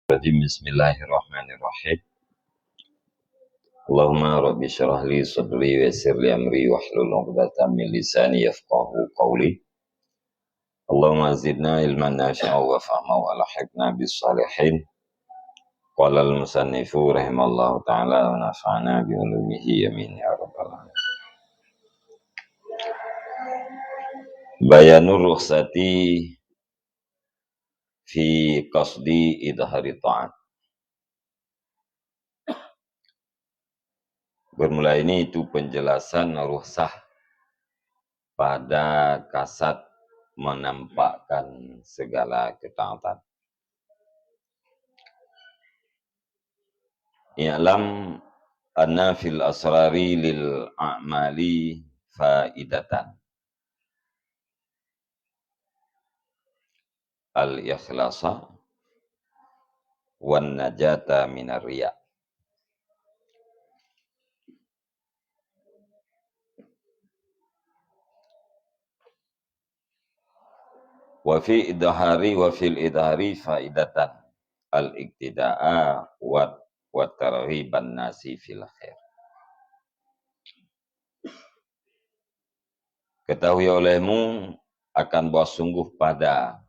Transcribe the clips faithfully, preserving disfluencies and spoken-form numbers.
Bismillahirrahmanirrahim. Allahumma rabbi syrah li sadri wa yassir li amri wahlul 'uqdatam min lisani yafqahu qawli. Allahumma zidna ilman nafi'a wa fahma wa alhiqna bis salihin. Qala al-musannifu rahimallahu ta'ala wa nafa'ana bi ulumihi, amin ya rabbal alamin. Bayanur rukhsati fi qasdi idhari ta'at. Bermula ini itu penjelasan rukhsah pada kasat menampakkan segala ketaatan. I'lam anna fil asrari lil a'mali faidatan. Al-ikhlasa wan najata minar riya. Wa fi idhari, wa fil idhari faidatan al-iktida'a wa, wa targhiban nasi fil khair. Ketahui olehmu akan bahwa sungguh pada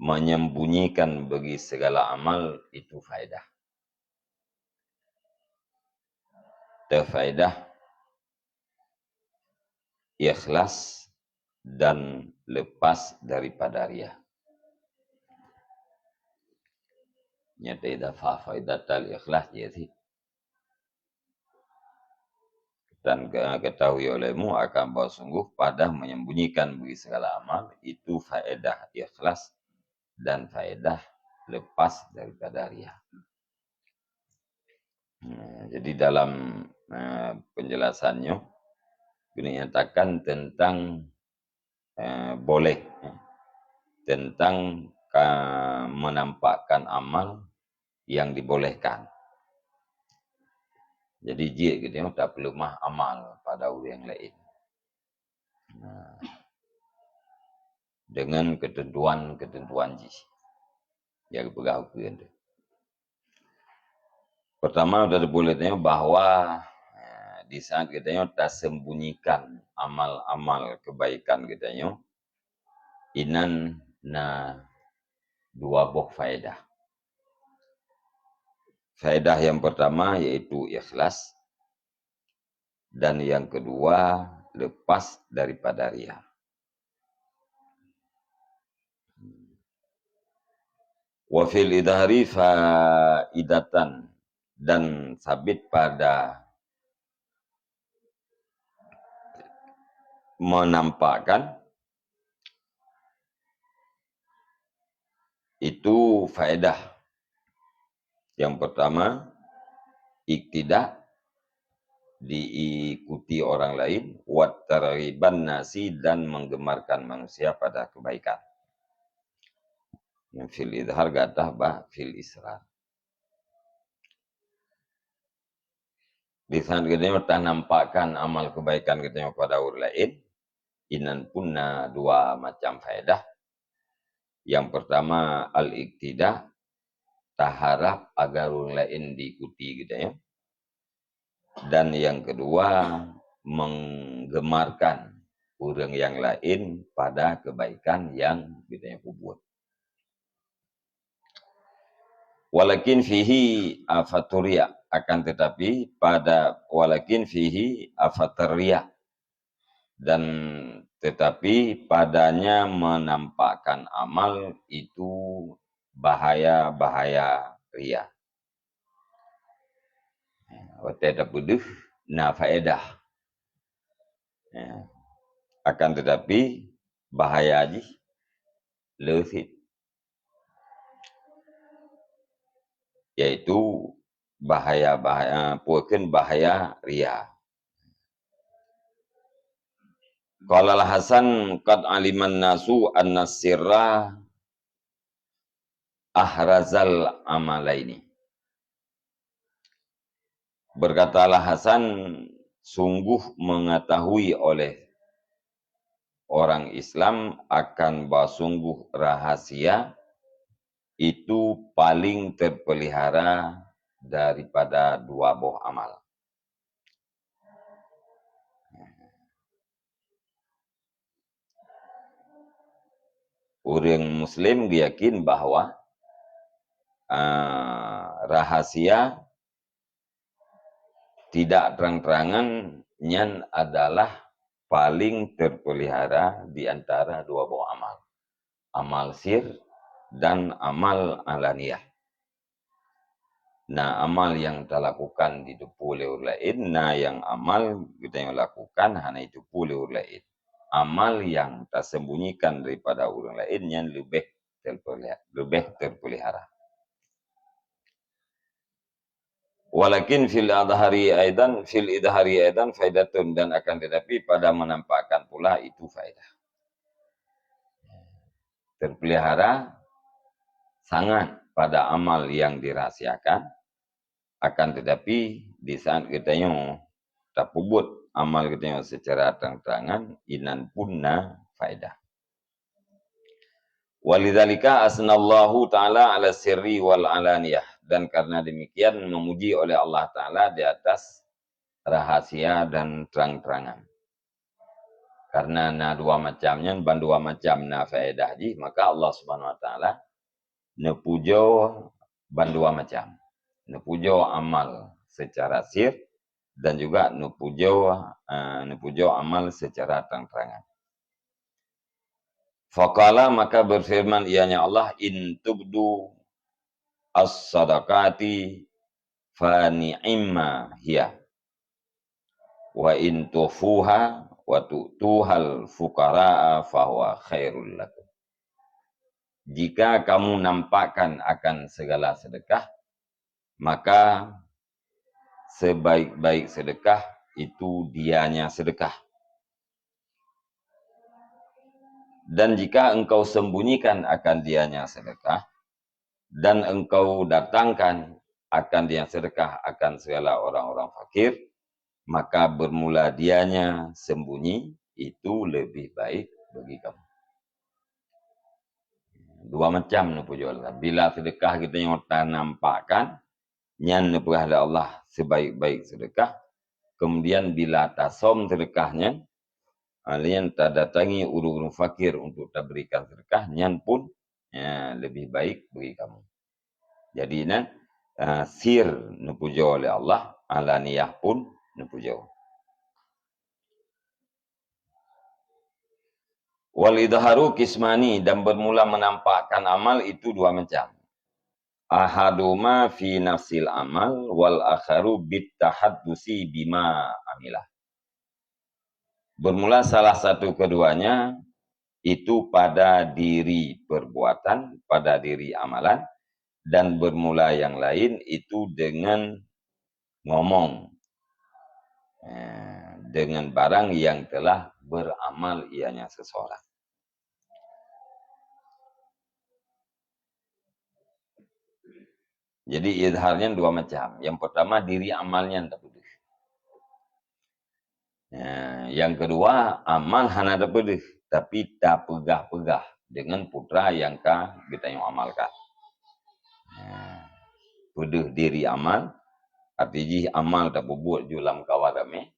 menyembunyikan bagi segala amal itu faedah. Terfaedah, ikhlas, dan lepas daripada riya. Nyata idafah faidatal ikhlas je sih. Dan ke-, ketahui olehmu akan bahwa sungguh pada menyembunyikan bagi segala amal itu faedah ikhlas dan faedah lepas daripada riya. Nah, jadi dalam, eh, penjelasannya, dinyatakan tentang, eh, boleh, eh, tentang ka-, menampakkan amal yang dibolehkan. Jadi, jeuet geutanyoe tapeuleumah amal pada ureuëng laén. Nah, dengan ketentuan-ketentuan jih. Nyang geupeugah ukeue teuh. Pertama, kita boleh tanya bahwa, eh, di saat geutanyoe tasembunyikan amal-amal kebaikan geutanyoe, inan na dua boh faedah. Faedah yang pertama yaitu ikhlas, dan yang kedua lepas daripada riya. Wa fil idhari faidatan, dan sabit pada menampakkan itu faedah. Yang pertama, iktidak, diikuti orang lain, wa targhiban nasi, dan menggemarkan manusia pada kebaikan. Yang fil idhar gadah bah fil israr. Di saat geutanyoe tanampakkan amal kebaikan geutanyoe kepada ureuëng laén, inan pun na dua macam faedah. Yang pertama, al-iktida, taharap agar ureuëng laén diikuti geutanyoe. Dan yang kedua, menggemarkan ureuëng yang laén pada kebaikan yang geutanyoe peubuet. Walakin fihi afatur riya, akan tetapi pada, walakin fihi afatur riya, dan tetapi padanya menampakkan amal itu bahaya-bahaya riya. Watée tapeudeuh na faedah. Ya. Akan tetapi bahaya jih le cit. Yaitu bahaya-bahaya, peue kheun bahaya riya. Qala Al-Hasan, "Qad aliman nasu anna sirra ahrazal amalaini." Berkatalah Hasan, sungguh mengetahui oleh orang Islam akan bahwa sungguh rahasia itu paling terpelihara daripada dua boh amal. Ureuëng Muslim geuyakin bahwa, ah, rahasia tidak terang-terangan nyan adalah paling terpelihara di antara dua boh amal, amal sir dan amal alaniyah. Na amal nyang talakukan jiteupeue lé ureuëng laén, na nyang amal geutanyoe lakukan hana jiteupeue lé ureuëng laén. Amal nyang tasembunyikan daripada ureuëng laén nyan leubeh terpeliha-, leubeh terpelihara. Walakin fil adhari aidan, fil idhari aidan faidatun, dan akan tetapi pada menampakkan pula itu faedah. Terpelihara sangat pada amal yang dirahasiakan, akan tetapi di saat geutanyoe tapeubuet amal geutanyoe secara terang-terangan, inan pun na faedah. Walidzalika asnallahu ta'ala ala sirri wal alaniyah. Dan karena demikian memuji oleh Allah Ta'ala di atas rahasia dan terang-terangan. Karena na dua macam nyan, ban dua macam na faedah jih, maka Allah Subhanahu Wa Ta'ala neupujoe ban dua macam. Neupujoe amal secara sir dan juga neupujoe, eh, neupujoe amal secara terang-terangan. Faqala, maka berfirman ianya Allah, "In tubdu as-sadaqati fa ni'imma hiya. Wa in tukhfuha wa tu'tuhal fuqara'a fa huwa khairul lakum." Jika kamu nampakkan akan segala sedekah, maka sebaik-baik sedekah itu dianya sedekah. Dan jika engkau sembunyikan akan dianya sedekah, dan engkau datangkan akan dianya sedekah akan segala orang-orang fakir, maka bermula dianya sembunyi itu lebih baik bagi kamu. Dua macam neupujoe. Bila sedekah geutanyoe tanampakkan, nyan neupeugah lé Allah sebaik-baik sedekah. Kemudian bila tasöm sedekah nyan, ah, nyan tadatangi ureuëng-ureuëng fakir untuk taberikan sedekah, nyan pun, ya, lebih baik bagi kamu. Jadi nyan, ah, sir neupujoe lé Allah, alaniyah pun neupujoe. Wal idharu qismani, dan bermula menampakkan amal itu dua macam. Ahaduma fi nafsil amal wal akharu bit tahaddusi bima amilah. Bermula salah satu keduanya itu pada diri perbuatan, pada diri amalan, dan bermula yang lain itu dengan ngomong, eh, dengan barang yang telah beramal ianya seseorang. Jadi, idhar nyan dua macam. Yang pertama, diri amal nyan tapeudeuh. Ya, yang kedua, amal hana tapeudeuh, tapi tapeugah-peugah dengan putra nyang ka geutanyoe amalkan. Ya, peudeuh diri amal, arti jih amal tapeubuet ju lam kawan ramé.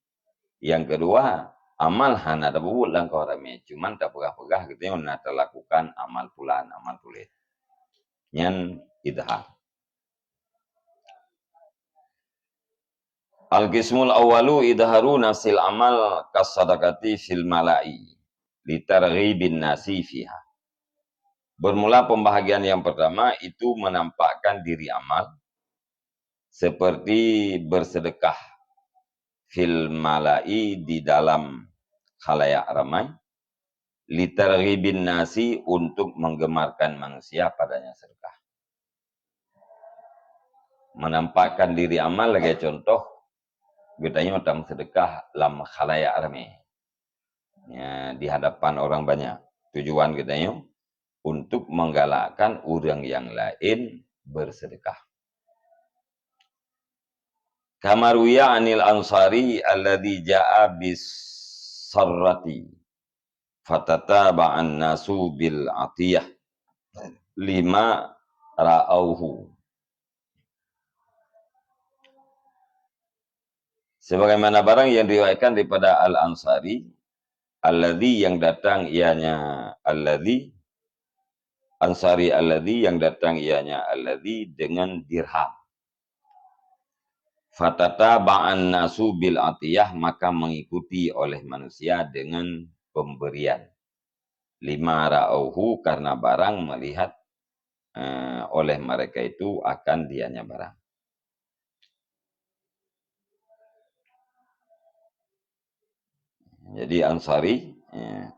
Yang kedua, amal hana tapeubuet lam kawan ramé, cuman tapeugah-peugah geutanyoe na talakukan amal pulan, amal tulen. Nyan idhar. Al-qismul awwalu idharu nafsil amal kasadaqati fil mala'i litarghibin nasi fiha. Bermula pembahagian yang pertama itu menampakkan diri amal seperti bersedekah fil mala'i di dalam khalayak ramai, litarghibin nasi untuk menggemarkan manusia padanya sedekah. Menampakkan diri amal lagée contoh, geutanyoe tameusedekah lam khalayak ramé. Ya, di hadapan orang banyak. Tujuan geutanyoe untuk menggalakkan ureuëng nyang laén bersedekah. Kama ruwiya anil ansari alladzi ja'a bis sarrati fatataba'an nasu bil atiyah lima ra'auhu. Sebagaimana barang yang diriwayatkan daripada Al-Ansari, alladzi, yang datang ianya alladzi, Ansari alladzi, yang datang ianya alladzi dengan dirham. Fatataba'an nasu bil atiyah, maka mengikuti oleh manusia dengan pemberian. Lima ra'auhu, karena barang melihat, eh, oleh mereka itu akan dianya barang. Jadi Ansari, eh,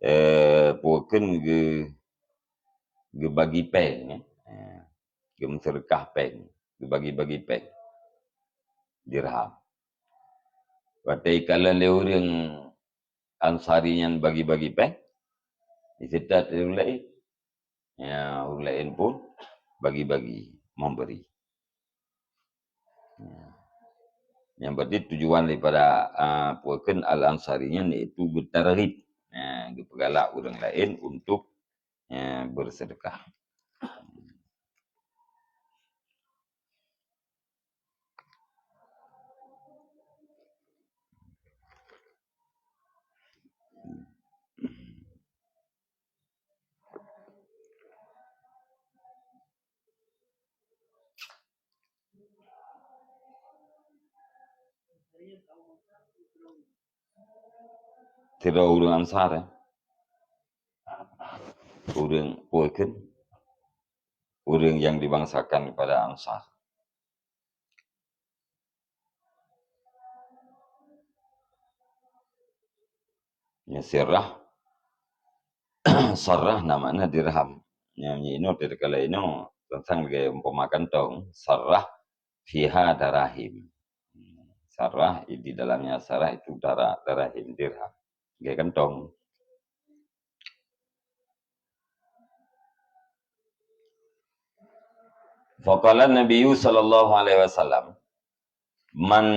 eh, pukon ge-, geubagi péng, eh, geumeuseudekah péng, geubagi-bagi péng dirham. Watée ikalon lé ureuëng Ansari nyan bagi-bagi péng, diseutôt ureuëng laén. Ya, ureuëng laén pun bagi-bagi, memberi. Ya. Yang berarti tujuan daripada, ah, pukon Al-Ansari nyan iaitu geutarghib, ya, geupeugalak ureuëng laén untuk, ya, bersedekah. Sidroe ureuëng Ansar, eh. Ureuëng, pukon ureuëng yang dibangsakan kepada Ansar. Ya, sirrah. Sarrah na makna dirham. Nyang inoe teuka laén inoe, teuntang lagée umpama kantong, sarrah fiha darahim. Sarrah, di dalamnya sarrah itu dara-, darahim, dirham. Lagée kantong. Faqala Nabiyyu sallallahu alaihi wasallam, "Man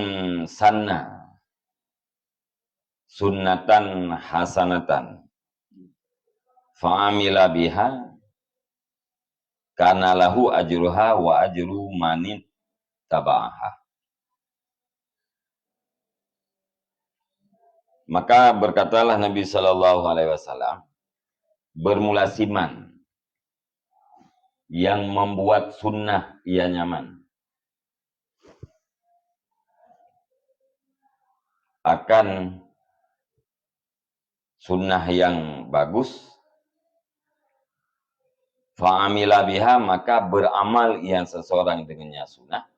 sanna sunnatan hasanatan, fa amila biha, kana lahu ajruha wa ajru manit taba'aha." Maka berkatalah Nabi sallallahu alaihi wasallam, bermula siman yang membuat sunnah ia nyaman, akan sunnah yang bagus, fa amila biha, maka beramal ia seseorang dengannya sunnah,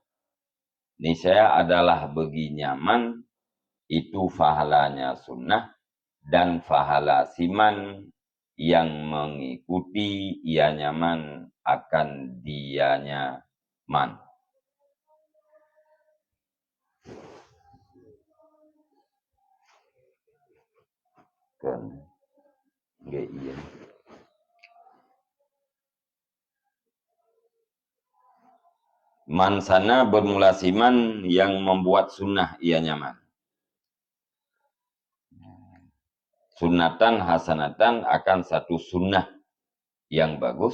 niscaya adalah bagi nyaman itu pahalanya sunnah, dan pahala siman yang mengikuti ia nyaman akan dianya man. Kan? Nggak iya. Man sanna bermula siman yang membuat sunnah ia nyaman. Sunnatan hasanatan, akan satu sunnah yang bagus.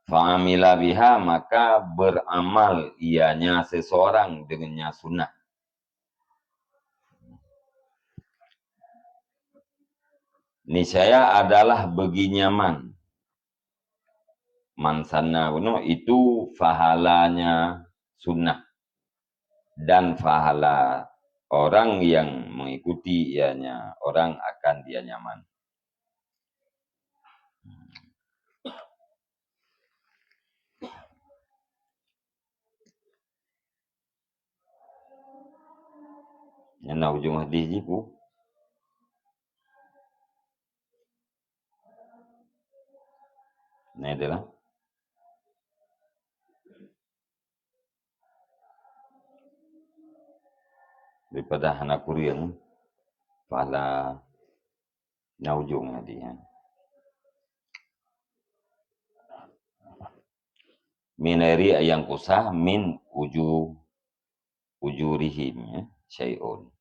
Fa amila biha, maka beramal ianya seseorang dengannya sunnah. Niscaya adalah bagi nyaman. Man sanna bunoe itu pahalanya sunnah, dan pahala orang yang mengikuti ianya orang akan dia nyaman. Nyan na ujong hadis jih pu. Nah, itulah. Daripada hana kureueng pahala. Na ujong hadis nyan. Min ghairi an yanqusa min uju-, ujurihim, ya, syai'un.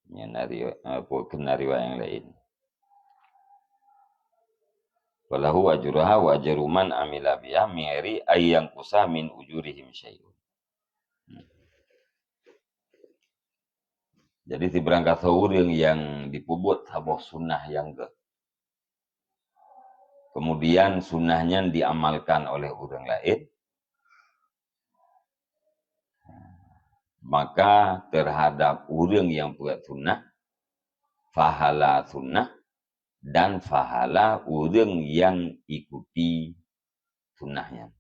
Nyan na riwa-, eh, pokok na riwayat nyang laén. Falahu ajruha wa ajru man amila biha min ghairi ay yanqusa min ujurihim syai'un. Jadi, sibarang gasoe ureuëng nyang jipeubuet saboh sunnah nyang gét, kemudian sunnah nyan diamalkan oleh ureuëng laén, maka terhadap ureuëng nyang peubuet sunnah, pahala sunnah dan pahala ureuëng nyang ikuti sunnah nyan.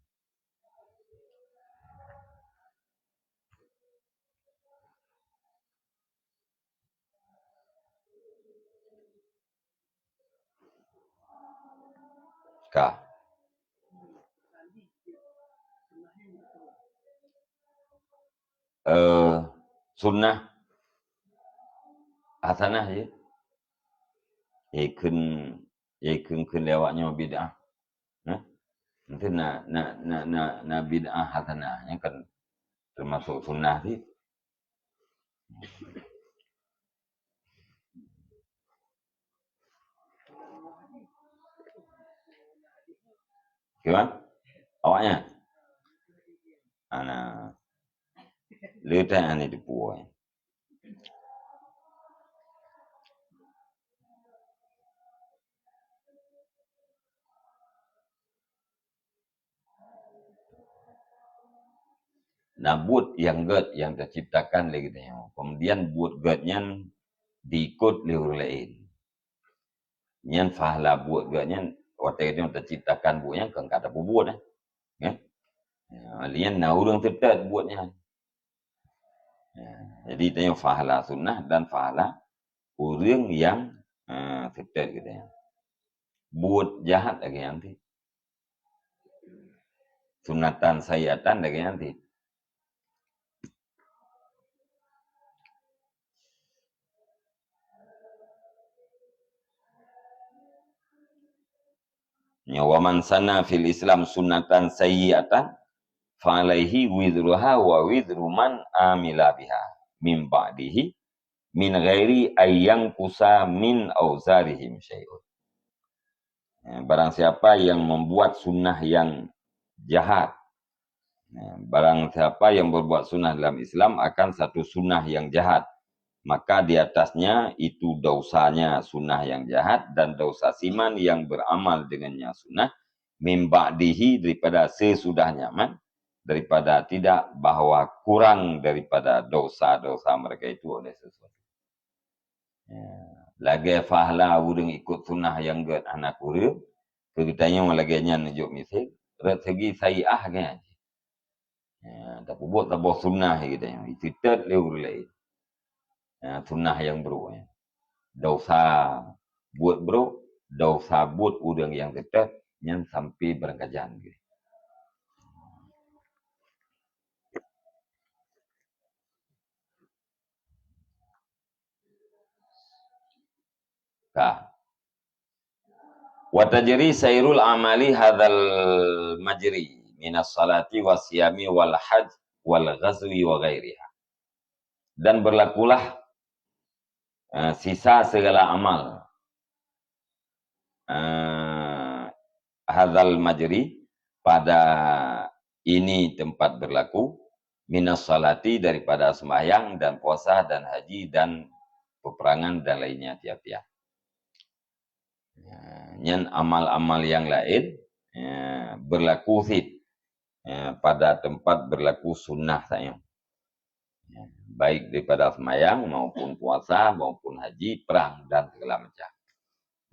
Ka. Eh, sunnah hasanah jih. Ikheun, ikheun kheun lé awak nyoe bid'ah. Hah? Mungkin na, na, na, na, na bid'ah hasanah, nyan kan termasuk sunnah sih. Kiban? Awaknya? Ana. Leutai ani dipuai. Na buet nyang gét nyang teuciptakan lé geutanyoe. Kemudian buet gét nyan diikot lé ureuëng laén. Nyan pahala buet gét nyan, watée geutanyoe teuciptakan buet nyan, kon ka tapeubuet, eh. Nyan, na ureuëng teutet buet nyan. Jadi, tanyoe pahala sunnah dan pahala ureuëng nyang, eh, teutet geutanyoe. Buet jahat lagée nyan cit. Sunatan sayyi'atan lagée nyan cit. Nyoe, "Wa man sanna fil Islam sunnatan sayyi'atan, fa alaihi wizruha wa wizru man amila biha min ba'dihi min ghairi ay yanqusa min auzarihim syai'un." Ya, barang siapa yang membuat sunnah yang jahat, ya, barang siapa yang berbuat sunnah dalam Islam akan satu sunnah yang jahat, maka di atasnya itu dosanya sunnah yang jahat dan dosa siman yang beramal dengannya sunnah, min ba'dihi, daripada sesudahnya, man, daripada tidak, bahwa kurang daripada dosa-dosa mereka itu oleh sesuatu. Ya. Lagée pahala ureuëng ikot sunnah nyang gét hana kureueng, keu geutanyoe lagée nyan neujok miseue, rot segi sayyi'ah geuh. Ya, tapeubuet saboh sunnah geutanyoe, iteutet lé ureuëng laén. Ya, sunnah nyang brok nyan. Dosa buet brok, dosa buet ureuëng nyang teutet, nyan sampai beurangkajan geuh. Ka. Wa tajri sairul amali hadzal majri minas salati was siyami wal hajj wal ghazwi wa ghairiha. Dan berlakulah, eh, sisa segala amal, eh, hadzal majri, pada ini tempat berlaku, minas salati, daripada sembahyang dan puasa dan haji dan peperangan dan lainnya tiap-tiap. Ya, nyan amal-amal nyang laén, ya, berlaku cit, ya, pada tempat berlaku sunnah saja. Ya, baik daripada sembahyang maupun puasa maupun haji, perang dan segala macam.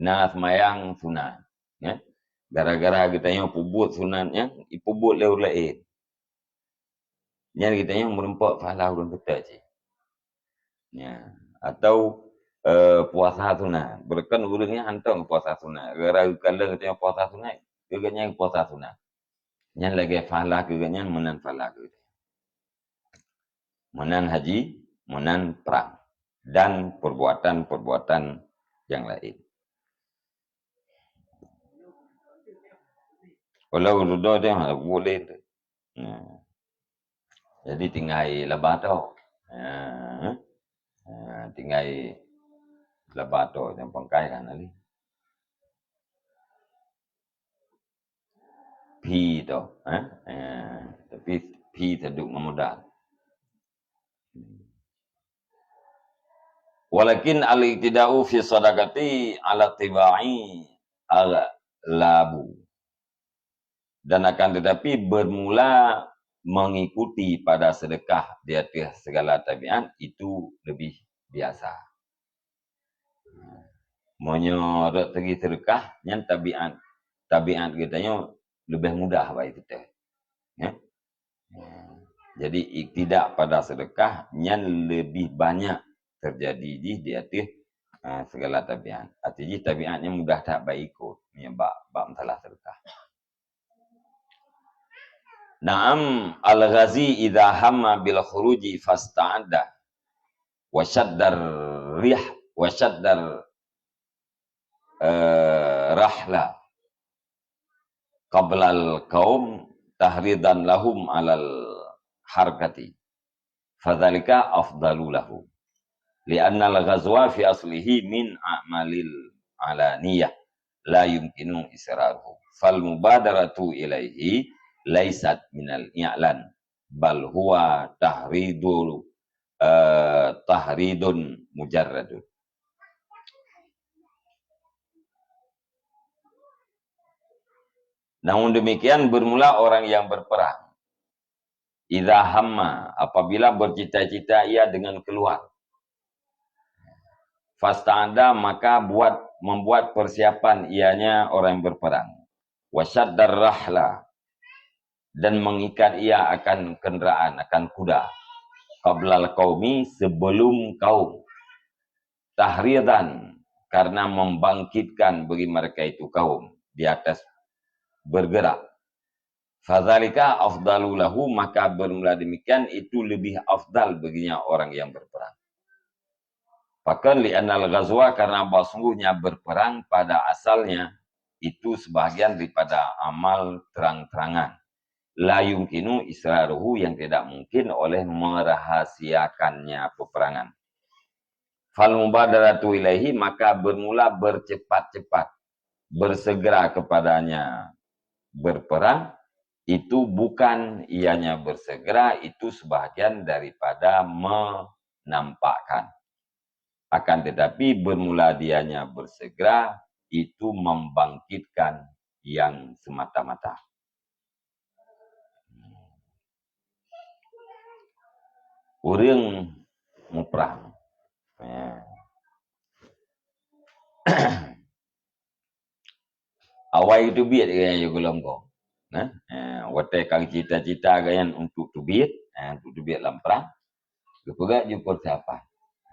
Na sembahyang sunat, ya. Gara-gara geutanyoe peubuet sunat nyan, ipeubuet lé ureuëng laén. Nyan geutanyoe meureumpok pahala ureuëng teutet cit. Ya, atau, eh, puasa sunat. Beureukan ureuëng nyan hantom puasa sunat. Gara-gara geukalon geutanyoe puasa sunat, geuh nyan puasa sunat. Nyan lagée pahala keu geuh nyan meunan pahala keu geutanyoe. Meunan haji, meunan prang, dan perbuatan-perbuatan nyang laén. Walau dudoe deh, ha, boleh tu. Nah. Jadi tinggai laba to. Ha. Ha, tinggai laba to nyang pangkai kan ali. phi tu, eh? Eh, tapi phi teuduek ngon mudal. Walakin al-iqtida'u fi sadaqati ala tiba'i aghlabu. Dan akan tetapi bermula mengikuti pada sedekah di atas segala tabiat itu lebih biasa. Meunyoe rot segi sedekah, nyan tabiat, tabiat geutanyoe leubeh mudah bak geutanyoe. Ya. Jadi, iktidak pada sedekah nyan lebih banyak terjadi jih di ateueh, ah, segala tabiat. Arti jih tabiat nyan mudah that bak ikot, meunyoe bak, bak masalah sedekah. Naam, al-ghazi idza hamma bil khuruji fasta'adda wa syaddar rih, wa syaddar, eh, rahla qablal qaum tahridan lahum alal harkati. Fadzalika afdalu lahu. Li'annal ghazwa fi aslihi min a'malil alaniyah la yumkinu israruhu. Fal mubadaratu ilaihi laisat minal i'lan, bal huwa tahridu, eh, tahridun mujarradun. Namun demikian, bermula orang yang berperang. Idza hamma, apabila bercita-cita ia dengan keluar. Fasta'adda, maka buat, membuat persiapan ianya orang yang berperang. Wa syaddar rahla, dan mengikat ia akan kenderaan, akan kuda. Qablal qaumi, sebelum kaum. Tahridan, karena membangkitkan bagi mereka itu kaum di atas bergerak. Fadzalika afdalu lahu, maka bermula demikian itu lebih afdal baginya orang yang berperang. Pakon? Li'annal ghazwa, karena bahwa sungguhnya berperang pada asalnya itu sebahagian daripada amal terang-terangan. La yumkinu israruhu, yang tidak mungkin oleh merahasiakannya peperangan. Fal mubadaratu ilaihi, maka bermula bercepat-cepat, bersegera kepadanya berperang, itu bukan ianya bersegera, itu sebahagian daripada menampakkan. Akan tetapi, bermula dianya bersegera, itu membangkitkan yang semata-mata. Ureuëng muprang. Ya. Awai geuteubiet geuh nyan gohlom gob. Nah, eh, watée ka cita-cita geuh nyan untuk teubiet, eh, untuk teubiet lam prang, geupeugét jih persiapan.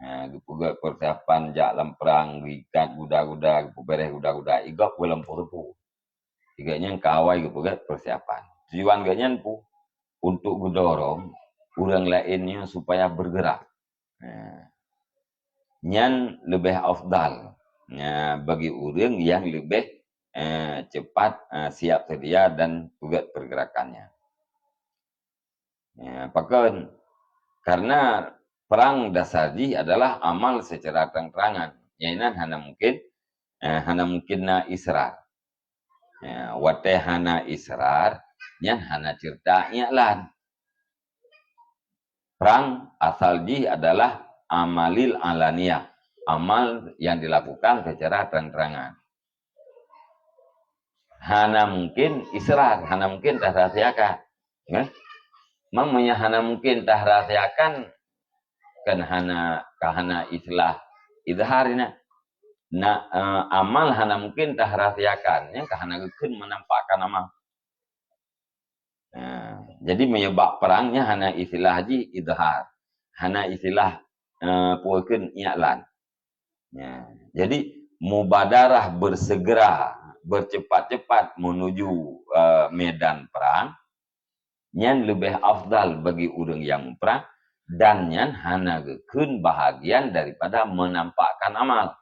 Eh, geupeugét persiapan jak lam prang, geuikat guda-guda, geupeubéréh guda-guda, igob gohlom peureubu. Geuh nyan ka awai geupeugét persiapan. Tujuan geuh nyan pu, untuk geudorong ureuëng laén nyoe supaya bergerak. Eh, nyan leubeh afdal, eh, bagi ureuëng nyang leubeh, eh, cepat, eh, siap seudia dan peugét pergerakannya. Ya, pakon? Karena perang dasar jih adalah amal secara terang-terangan. Nyang inan hana mungkin, eh, hana mungkin na israr. Ya, watée hana israr, nyan hana ceurita i'lan. Perang asal jih adalah amalil alaniyah, amal yang dilakukan secara terang-terangan. Hana mungkin israr, hana mungkin tarahasiakan. Kan? Meunyoe hana mungkin tarahasiakan, kan hana, ka hana istilah izhar nyan. Na, eh, amal hana mungkin tarahasiakan, nyan ka hana geukheun menampakkan amal. Nah, jadi meunyoe bak perang nyan hana istilah jih izhar, hana istilah, eh, peue kheun i'lan. Ya, jadi mubadarah, bersegera, bercepat-cepat menuju, eh, medan perang, nyan leubeh afdal bagi ureuëng nyang muprang, dan nyan hana geukheun bahagian daripada menampakkan amal.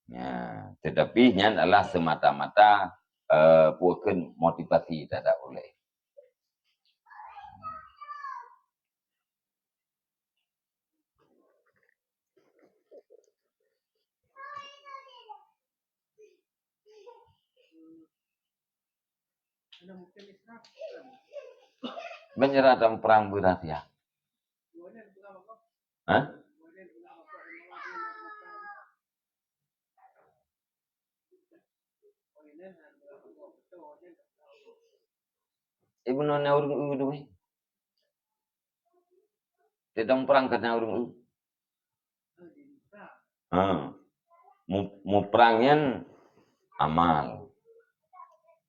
Ya, tetapi nyan adalah semata-mata, eh, peue kheun motivasi terhadap ulée. Meunyoe tameuprang beurahsia. Hah? Ibu nona ureuëng u tu. Teuntang prang kata ureuëng u. Ha. Mu-, muprang nyan amal.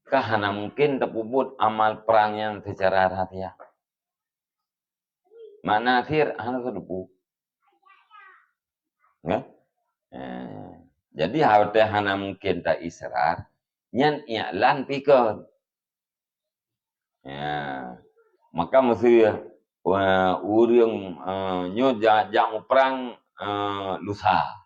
Ka hana mungkin tapeubuet amal prang nyan secara rahsia. Makna sir hana teudepu. Ya? Eh, jadi hal teu hana mungkin ta israr, nyan i'lan pikon. Ya. Maka meuseu, eh, ureuëng, eh, nyoe ja-, jak muprang, eh, lusa.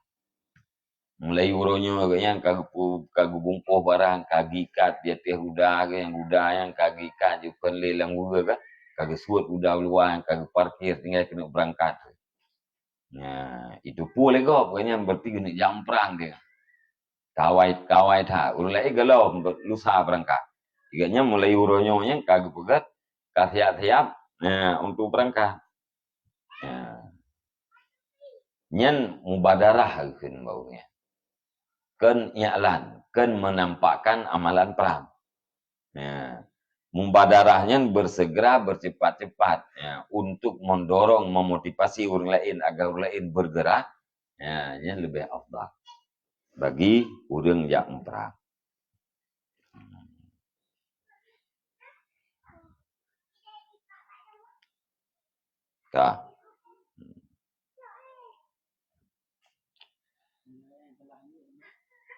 Mulai uroe nyoe gobnyan ka geupu-, ka geubungkoh barang, ka geuikat di ateueh guda, gobnyan guda nyan ka geuikat jikheun lé lam uroe ka, ka geusuet guda luwa nyan ka geuparkir tinggai keuneuk beurangkat. Nah, itu pue lé gob, gobnyan berarti geuneuk jak muprang dia. Kawai, kawai that. Ureuëng laén gohlom lusa beurangkat. Gobnyan mulai uroe nyoe nyan ka geupeugét, ka siap-siap, nah, untuk beurangkat. Ya. Nyan mubadarah kheun bak ureuëng nyan. Kheun i'lan, kheun menampakkan amalan prang. Ya. Mubadarah nyan bersegera, bercepat-cepat, ya, untuk mendorong, memotivasi ureuëng laén agar ureuëng laén bergerak, ya, nyan leubeh afdal bagi ureuëng jak muprang. Ka.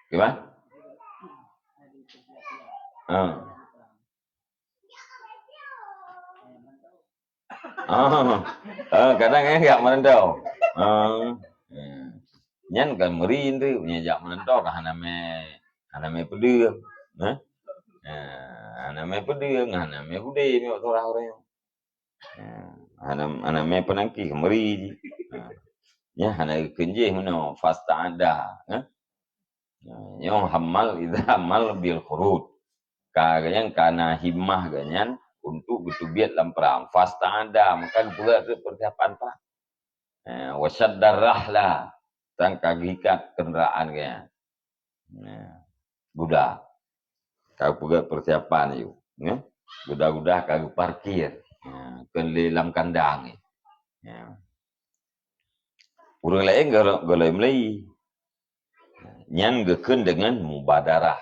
Gimana? Ha. Ah, ah, kadang eh jak meurantau. Ah, hmm. Nyan kan meuri tu, nyan jak meurantau ka hana mé, hana mé peudeueng. Hah? Ah, hana mé peudeueng, hana mé udé mé surah ureuëng. Ah, hana, hana mé peunangkih meuri jih. Ah. Nyan hana geukheun jih meunoe fasta'ada, hah? Nyoe hammal idza hammal bil khurud. Ka nyang kana himmah gobnyan untuk geuteubiet lam prang. Fasta'ada, maka geupeugah keu persiapan prang. Eh, wa syaddar rahla, dan ka geuikat kenderaan gobnyan. Nah, guda. Ka geupeugah persiapan yue, ya. Guda-guda ka geuparkir. Ya, keu lé lam kandang. Ya. Ureuëng laén golo-, golom lé. Nyan geukheun deungon mubadarah,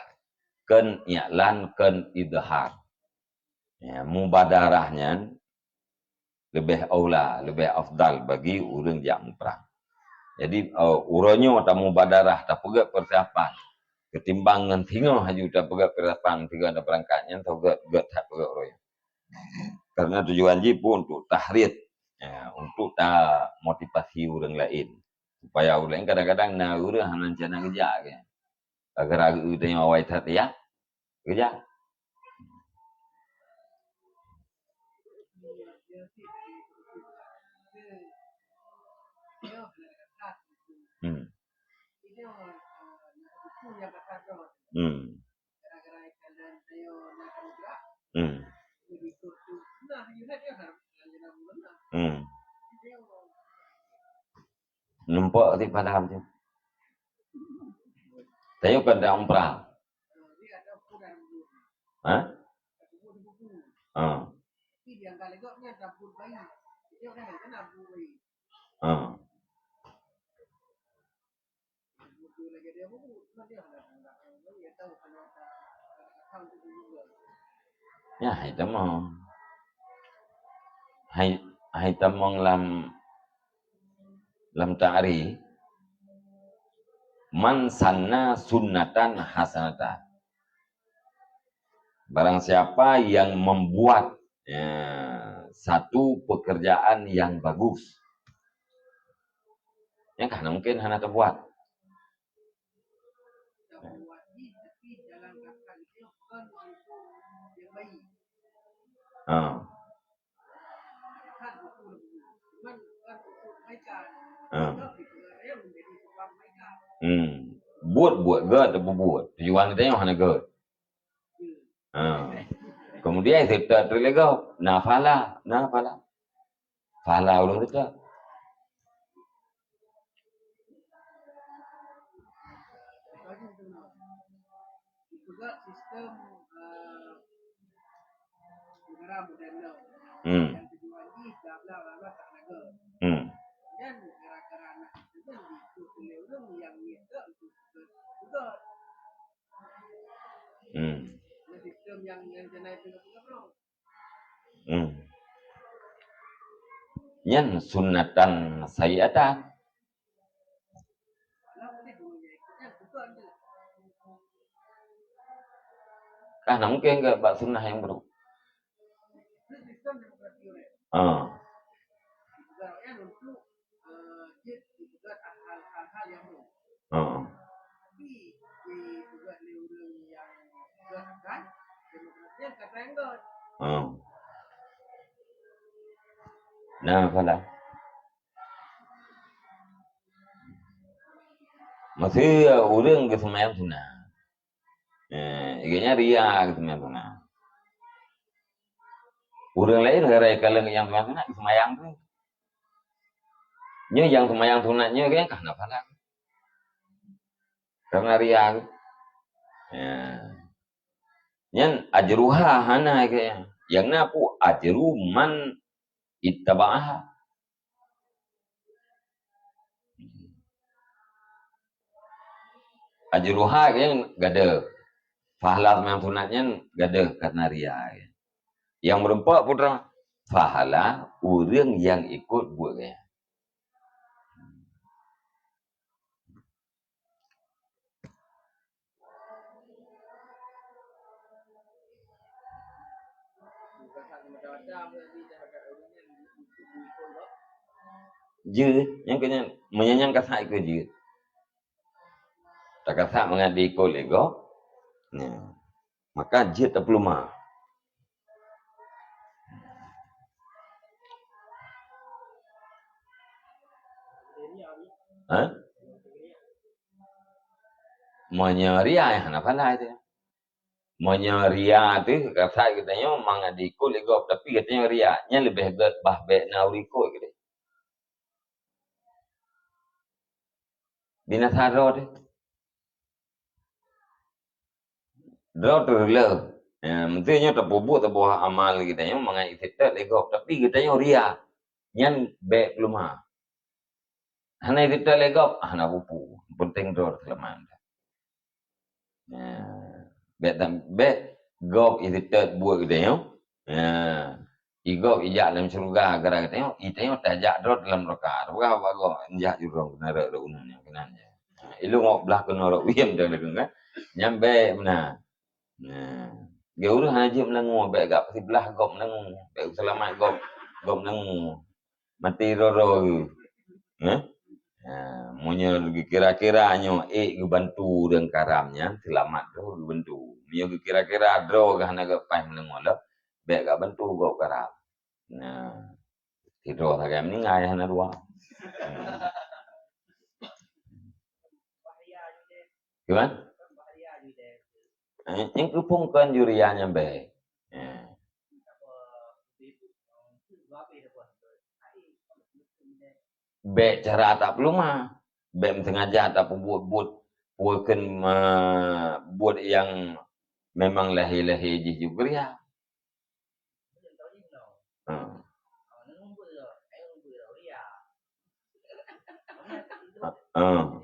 kheun i'lan, kheun idhar. Ya, mubadarah nyan leubeh aula, leubeh afdal bagi ureuëng jak muprang. Jadi, eh, uroe nyoe tamubadarah, tapeugét persiapan. Ketimbang ngon singoh haju tapeugét persiapan, singoh tabeurangkat, nyan tapeugét, gét that peugét uroe nyoe. Karena tujuan jih pun untuk tahrid, ya, untuk tamotivasi ureuëng laén. Supaya ureuëng laén kadang-kadang na ureuëng hana rencana geujak ke. Gara-gara geutanyoe awai that ya, geujak. Hmm. Hmm. Hmm. Hmm. Nampak di padam tu. Saya kan dah umrah. Ha? Ha. Ha. Ya, hai tamong. Hai, hai tamong lam, lam ta'rif, "Man sanna sunnatan hasanatan." Barang siapa yang membuat, ya, satu pekerjaan yang bagus, yang kan mungkin hana terbuat. Ha. Ha. Hmm. Buet-buet gét, buet-buet. Tujuan geutanyoe hana gét. Ha. Kemudian seutôt teulégop, na pahala, na pahala. Pahala ureuëng seutôt. Hmm. Hmm. Hmm. Hmm. Nyan sunatan sayyi'atan. Kan mungkin ke bak sunnah yang buruk. Ha. Ha. Ha. Nah, pahala. Maksud ureuëng geuseumayang sunat. Eh, geuhnyan ria geuseumayang sunat. Ureuëng laén gara-gara kalon nyang sunat-sunat geuseumayang tu. Nyoe nyang seumayang sunat nyoe kan ka hana pahala. Karena ria. Ya. Nyan ajruha hana ke. Yang na pu ajru man ittaba'aha. Ajruha nyan gadeuh. Pahala seumayang sunat nyan gadeuh karena ria. Yang meureumpok putra pahala ureuëng yang ikut buet gaya. Jeuet, nyang keu nyan, meunyoe nyang ka sah ikot jeuet. Takasak mangat diikot lé gob. Nah, maka jeuet tapeuleumah. Ha? Meunyoe ria, ya hana pahala itu. Meunyoe ria tu, kasai geutanyoe mangat diikot lé gob, tapi geutanyoe ria, nyan leubeh gét bah bék na ureuëng ikot geutanyoe. Binasa droe teuh. Droe teuh reuloh. Ya, meusé nyoe tapeubuet saboh amal geutanyoe mangat iseutôt lé gob, tapi geutanyoe ria. Nyan bék peuleumah. Hana iseutôt lé gob, hana peue-peue. Penting droe seulamat. Ya. Bék tam-, bék gob iseutôt buet geutanyoe. Ya. Igob ijak lam syeuruga gara geutanyoe, itanyoe tajak droe dalam neraka. Peugah bak gob, jak jurong keunan rot uneuen nyang keunan. Ilong ngok blah keunoe rot uyem dang lagée kan. Nyan bék meunan. Nah, geu ureuëng hana jeuet meulangue, bék gak siblah gob meulangue, bék seulamat gob, gob meulangue. Maté roro geuh. Heh? Ha, meunyoe geukira-kira nyoe ék geubantu ureuëng karam nyan, seulamat droe geubantu. Meunyoe geukira-kira droe geuh hana geupaih meuneumoe lom, bék geubantu gob karam. Nah, sidroe sagai meuninggai hana dua. Gimana? Eh, nyang keuphon kon jeuria nyan bék. Eh. Bék cara tapeuleumah, bék meusengaja tapeubuet buet, peue kheun, eh, buet nyang memang lahé-lahé jih jeuet geuria. Hmm. Hmm.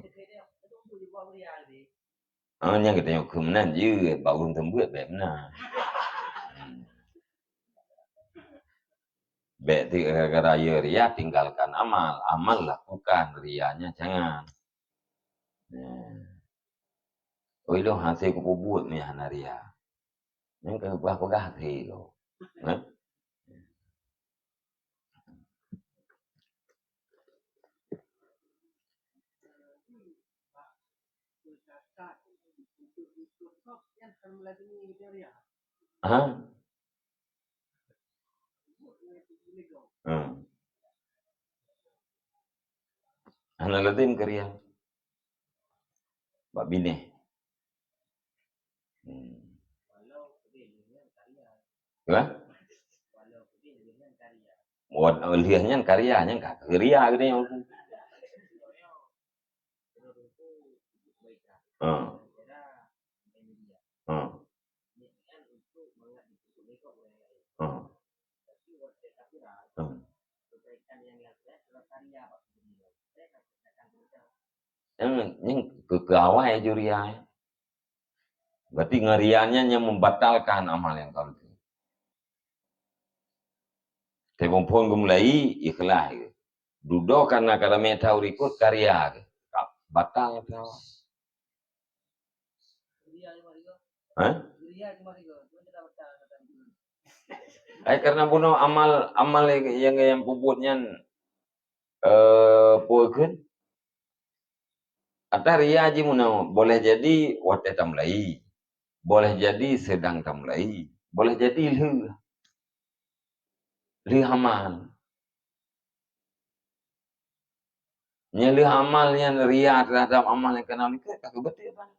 Ah, nyang geutanyoe keu meunan jeuet, bak ureuëng seumeubeuet bék meunan. Hmm. Bék ti gara-gara yö ria tinggalkan amal, amal lakukan, rianya jangan. Hmm. Oi lôn hase kupeubuet meuhana ria. Nyang ka peugah-peugah keu lôn. Nah. Ha? Hmm. Hana lazem keu ria. Bak binéh. Hmm. Ya? Wan lheueh nyan karya, nyan ka ria geude nyan. Ha. Ha. Ha. Ha. Nyan, nyan keu, keu awai ju ria. Berarti ngon ria nyan nyang membatalkan amal nyang ka lheueh. Tapi phon geumulai ikhlas geuh. Dudoe karena ka ramé teuh ureueng ikot karya geuh. Ka batal teuh. Hah? Ai karena bunoe amal, amal nyang, nyang peubuet nyan, eh, peue kheun? Ata ria jimeunoe, boleh jadi watée tamulai, boleh jadi seudang tamulai, boleh jadi lheueh, lheueh amal. Nyang lheueh amal nyan ria terhadap amal nyang ka na likot, ka keubeutôi ban.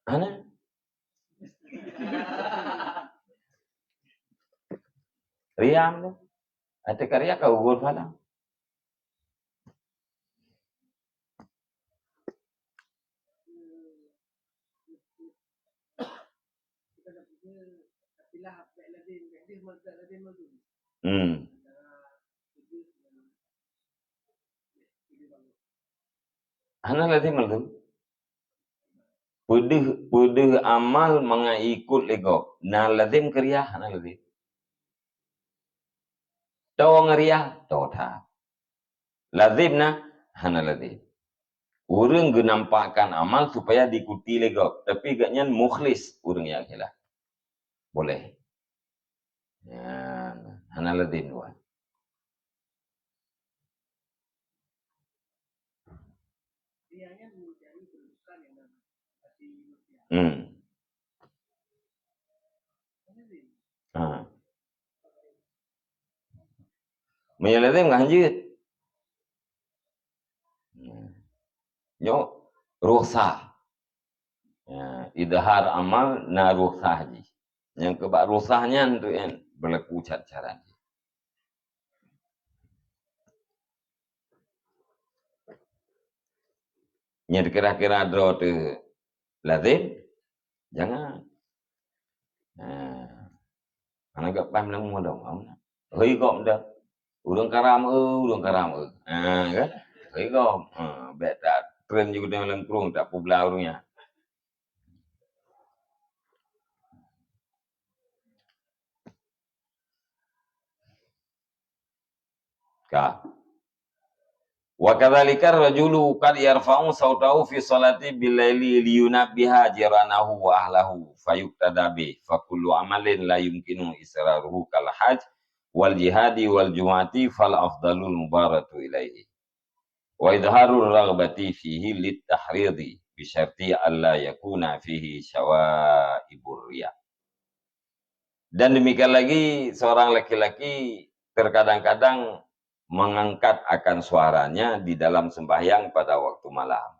Hana? Riang tu. Ate karya ka ugur pahala. Hmm. Hana lazim malzum. Peudeuh, peudeuh amal mangat ikot lé gob. Na lazim keu ria? Hana lazim. Toe ngon ria? Toe that. Lazim na? Hana lazim. Ureuëng geunampakkan amal supaya diikuti lé gob, tapi gobnyan mukhlis, ureuëng nyang ikhlas. Boleh. Ya, hana lazim dua. Hmm. Ha. Meunyoe lazim ka hanjeuet. Nyoe rukhsah. Ya, idhar amal na rukhsah jih. Nyang keubah rukhsah nyan tu nyan berlaku cara-cara jih. Nyan kira-kira droe teuh lazim? Jangan. Nah. Hana gak paham lé meudong. Hoi gob dah. Ureuëng karam eu, ureuëng karam eu. Ha, kan? Hoi gob. Ha, bèk tak tren juga dengan lengkrong, tak publa ureuëng nyan. Ka. Wa kadzalika rajulu qad yarfa'u sautahu fi sholati bil laili liyunabbiha jiranahu wa ahlahu fayuqtada bih, fa kullu amalin la yumkinu israruhu kal hajj wal jihadi wal jumu'ati fal afdalul mubaratu ilaihi. Wa idharur raghbati fihi lit tahridi bi syarti alla yakuna fihi syawaibur riya. Dan demikian lagi, seorang laki-laki terkadang-kadang mengangkat akan suaranya di dalam sembahyang pada waktu malam.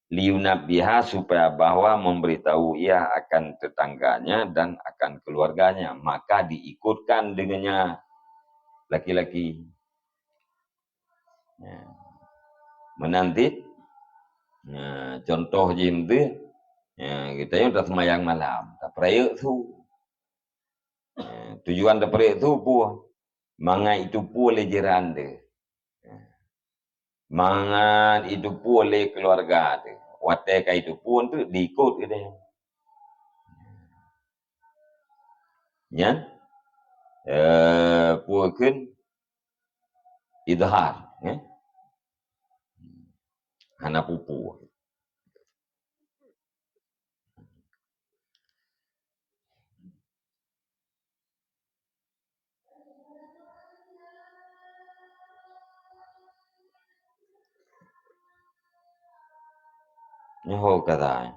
Liyunabbiha, supaya bahwa memberitahu ia akan tetangganya dan akan keluarganya, maka diikutkan dengannya laki-laki. Ya. Meunan cit, ya, contoh jih meunteuh, ya, geutanyoe taseumayang malam, tapeurayeuk su. Ya, tujuan tapeurayeuk su peue? Mangat jiteupeue lé jiran teuh. Ya. Mangat jiteupeue lé keuluwarga teuh. Watée ka jiteupeue teuh, diikot geutanyoe. Nyan, eh, peue kheun? Idhar, eh? Hana peue-peue. Nyoe ho kata, eh.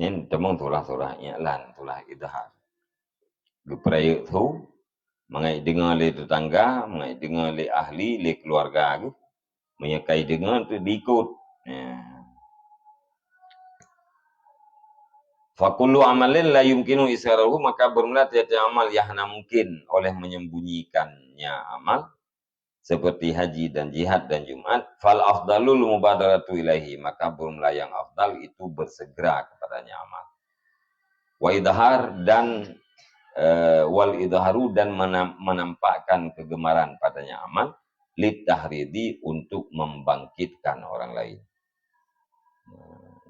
Nyan tamong surah-surah i'lan, surah idhar. Geupeurayeuk su, mangat deungoe lé teutangga, mangat deungoe lé ahli, lé keuluwarga geuh. Meunyoe kai deungoe tu diikot. Ya. Fa kullu amalin la yumkinu izharuhu, maka beurmula tiep-tiep amal nyang hana mungkin oleh menyembunyikannya amal, seperti haji dan jihad dan Jumat, fal afdalul mubadaratu ilaihi, maka beurmula nyang afdal itu bersegera kepadanya amal. Wa idhar dan, eh, wal idharu dan menam-, menampakkan kegemaran padanya amal, lit tahridi, untuk membangkitkan orang lain.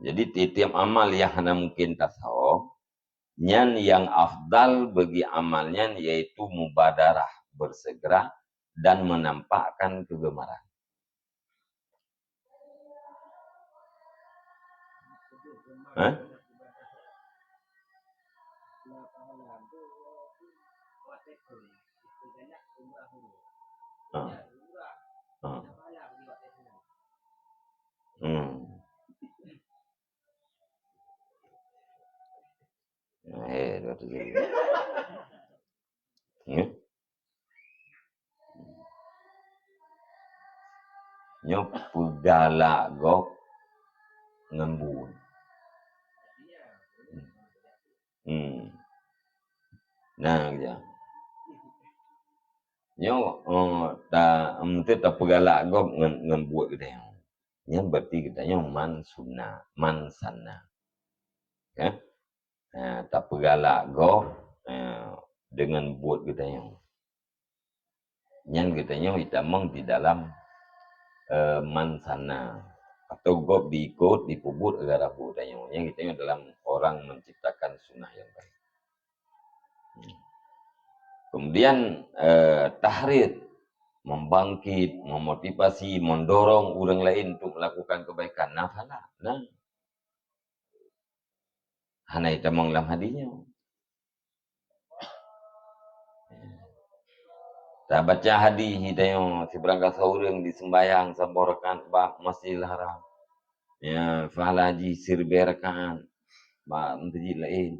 Jadi tiep-tiep amal nyang hana mungkin tasoe, nyan nyang afdal bagi amal nyan yaitu mubadarah, bersegera, dan menampakkan kegemaran. Hah? Ah. Ah. Hmm. Eh, dua tujuh. Ya. Nyoe peugalak gob ngon buet. Hmm. Nah, ya. Nyoe, eh, ta, meusti tapeugalak gob ngon, ngon buet geutanyoe. Nyan berarti geutanyoe man sunna, man sanna. Ya. Eh, tapeugalak gob, eh, deungon buet geutanyoe. Nyan geutanyoe jitamong di dalam, eh, man sanna. Atau gob diikot, dipeubuet gara-gara buet geutanyoe. Nyan geutanyoe dalam orang menciptakan sunnah yang baik. Hmm. Kemudian, eh, tahrid, membangkit, memotivasi, mendorong ureuëng lain untuk melakukan kebaikan. Nah, phala. Nah. Hana jitamong lam hadih nyoe. Tabaca hadih geutanyoe, sibarang gasoe ureuëng diseumbahyang saboh rakaat bak Masjidil Haram. Ya, phala jih siribée rakaat bak meuseujid laén.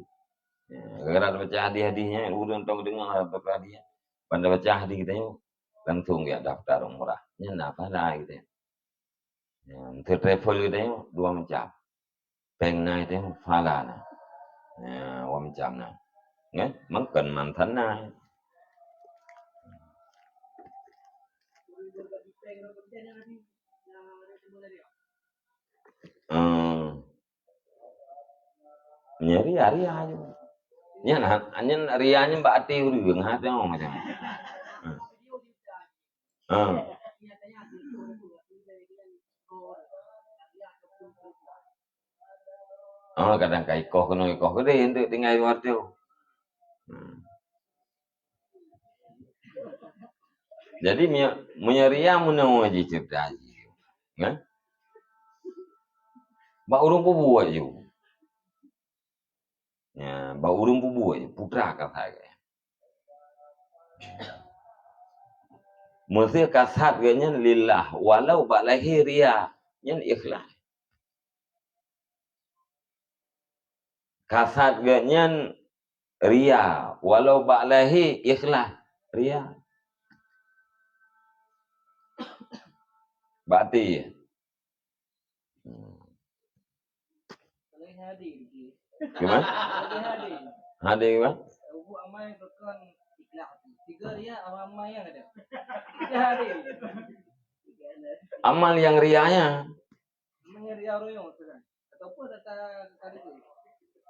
Ya, gara-gara tabaca hadih-hadih nyan, ureuëng tong deungoe tabaca hadih. Ban tabaca hadih geutanyoe, langsung jak daftar umrah. Nyan na phala geutanyoe. Ya, untuk travel geutanyoe dua macam. Péng na geutanyoe, phala na. Ya, dua macam na. Nggih, mangkon mantan na. Eh, nyan ria-ria je. Nyan ha-, nyan ria nyan bak até ureuëng, ha, tengok macam. Hmm. Hmm. Oh, kadang ka ikoh keunoe ikoh keudeh untuk tinggai luwa tu. Hmm. Jadi, meunyo-, meunyoe ria meunoe jih ceurita jih. Kan? Bak ureuëng peubuet ju. Ya, bak ureuëng peubuet ju, putra kasat geuh. Meusé kasat geuh nyan lillah, walau bak lahé ria, nyan ikhlas. Kasat geuh nyan ria, walau bak lahé ikhlas, ria. Bak até. Hmm. Gimana? Hadé gimana? Amal nyang rianya.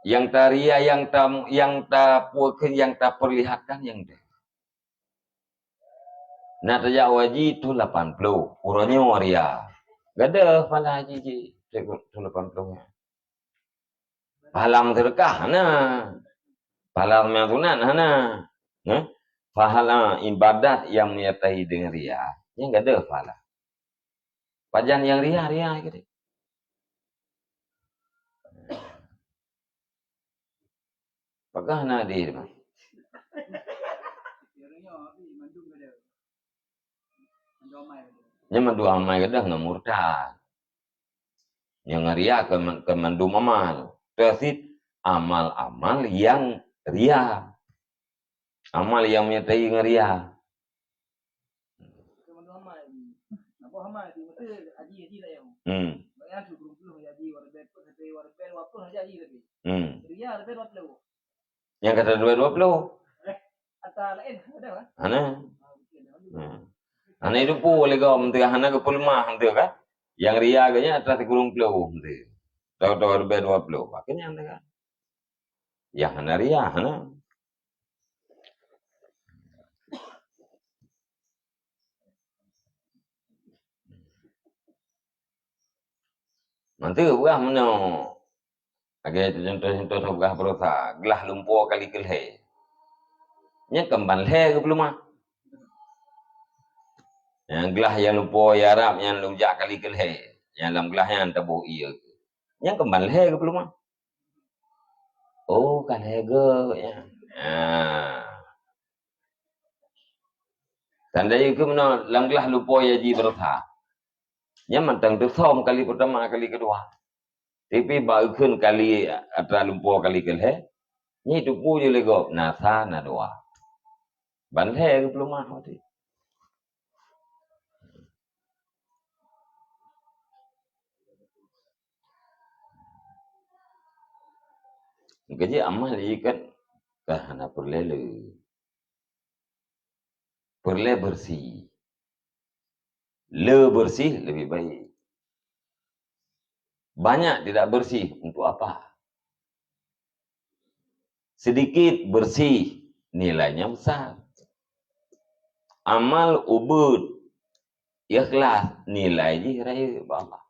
Nyang taria, nyang ta, nyang tapukeun, nyang taperlihatkan, nyang deuh. Na tajak haji thon lapan ploh, uroe nyoe ria. Gadôh pahala haji jih thon lapan ploh nyan. Pahala meuseudeukah hana. Pahala seumayang sunat hana. Heh? Pahala ibadat nyang menyertai deungon ria, nyan gadôh pahala. Pajan nyang ria, ria keudeh. Pakon hana hadé teuma? Nyan mandum amai gadôh ngon murtad. Nyang ria keu, keu mandum amal. Teusit amal-amal yang ria. Amal yang menyertai dengan ria. Hmm. Hmm. Nyang kata dua dua puluh. Hana. Hmm. Hana itu pun lego menteri hana ke pelemah menteri kan. Yang ria ke nya atas kurung puluh menteri. Tahu-tahu lebih dua puluh. Makanya kan. Yang hana ria, hana. Mantu peugah meunoe. Lagèe contoh-contoh peugah baroesa, glah lumpoe kali keu lhèe. Nyan kan ban lhèe geupeuleumah. Nyang glah nyang lumpoe Arab nyan lom jak kali keu lhèe. Nyang lam glah nyan taboh ie. Nyan kan ban lhèe geupeuleumah. Oh, ka lhèe geuh nyan. Ha. Tanda ikeu meunoe lam glah lumpoe ya ji baroesa. Nyan mantong teusöm kali peutama, kali keudua. Tapi bak ikheun kali atra lumpoe kali keulhèe, nyan teupeu jih lé gob, na sa, na dua. Ban lhèe geupeuleumah watèe. Maka jih amal jih kan ka hana peureulèe lé. Peureulèe beureusi. Le beureusi leubeh baik. Banyak tidak beureusi untuk apa? Sedikit beureusi nilainya besar. Amal ubeuet ikhlas nilai jih rayeuk bak Allah.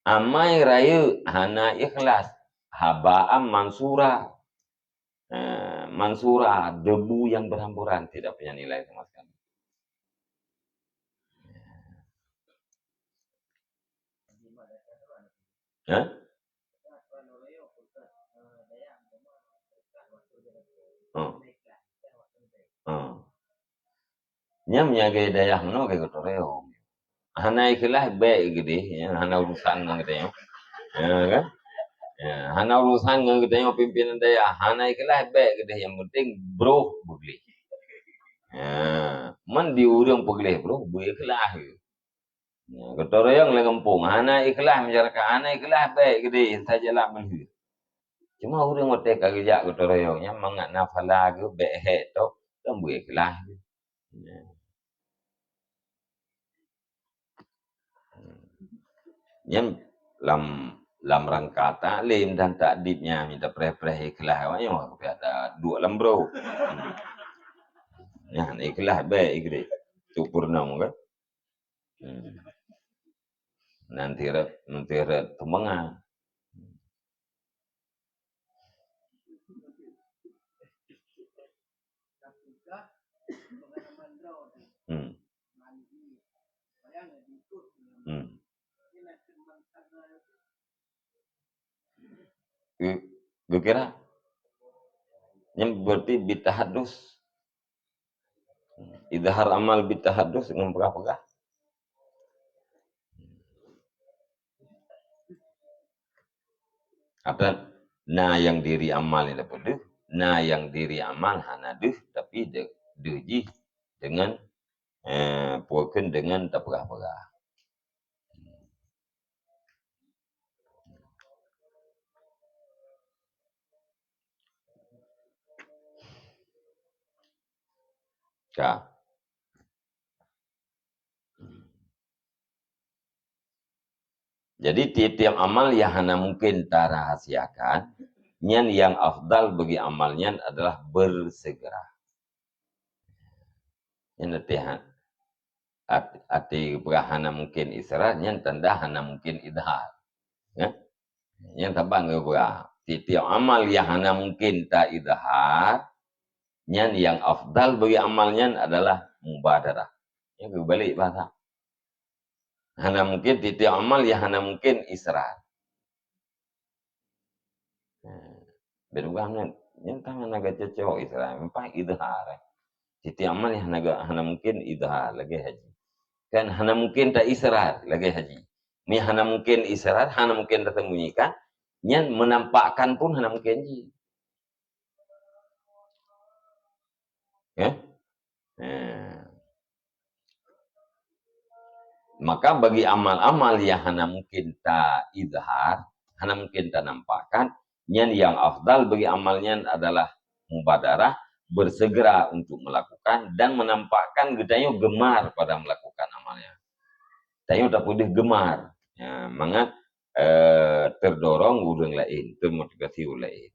Amai rayeuk hana ikhlas, habaan mansura. Eh, mansura, debu yang berhamburan, tidak punya nilai sama sekali. Hah? Oh. Oh. Nyan meunyo lagèe dayah meunoe lagèe geutanyoe. Hana ikhlas bèk geudeh, ya, hana urusan ngon geutanyoe. Ya, kan? Ya, hana urusan ngon geutanyoe pimpinan dayah, hana ikhlas bèk geudeh, yang penting broh beugleh. Ya, man di ureueng peugleh broh beu ikhlas. Ya, geutanyoe lé gampông, hana ikhlas masyarakat, hana ikhlas bèk geudeh, saja lah meulheueh. Cuma ureueng watèe ka geujak geutanyoe nyan mangat na phala geuh bèk hèk tok, kan beu ikhlas. Nyan lam, lam rangka taklim dan takdib nyan minta preh-preh ikhlas awak nyoe, tapi ada duek lam bro. Nyan ikhlas bèk ikhlas. Tu purnong kan. Hmm. Nanti rot, nanti rot teumanga. Hmm. Hmm. Ge-, geukira? Nyan berarti bitahadus. Izhar amal bitahadus ngon peugah-peugah. Atau na nyang diri amal nyan deuh, na nyang diri amal hana deuh, tapi deuh, deuh jih dengan, eh, peukeun dengan tapeugah-peugah. Ka. Jadi, tiep-tiep amal nyang hana mungken tarahasiakan, nyan nyang afdal bagi amal nyan adalah bersegera. Nyan latihan. At-, até geupeugah hana mungken israr, nyan tanda hana mungken idhar. Ya? Nyan saban geupeugah, tiep-tiep amal nyang hana mungken ta-idhar, nyan nyang afdal bagi amal nyan adalah mubadarah. Nyan geubalek bahasa. Hana mungken tiep-tiep amal nyang hana mungken israr. Nah, beurubah nyan, nyan tangan agak cocok israr, memang idhar, eh. Tiep-tiep amal nyang hana, hana mungken idhar, lagèe haji. Kan hana mungken ta-israr, lagèe haji. Meuhana mungken israr, hana mungken tasembunyikan, Nyan menampakkan pun hana mungkin jih. Ya? Nah. Maka bagi amal-amal yang hana mungkin ta izhar, hana mungkin ta nampakkan, nyan yang afdal bagi amal nyan adalah mubadarah, bersegera untuk melakukan dan menampakkan geutanyoe gemar pada melakukan amal nyan. Tanyoe tapeudeuh gemar. Ya, mangat, eh, terdorong ureuëng laén, termotivasi ureuëng laén.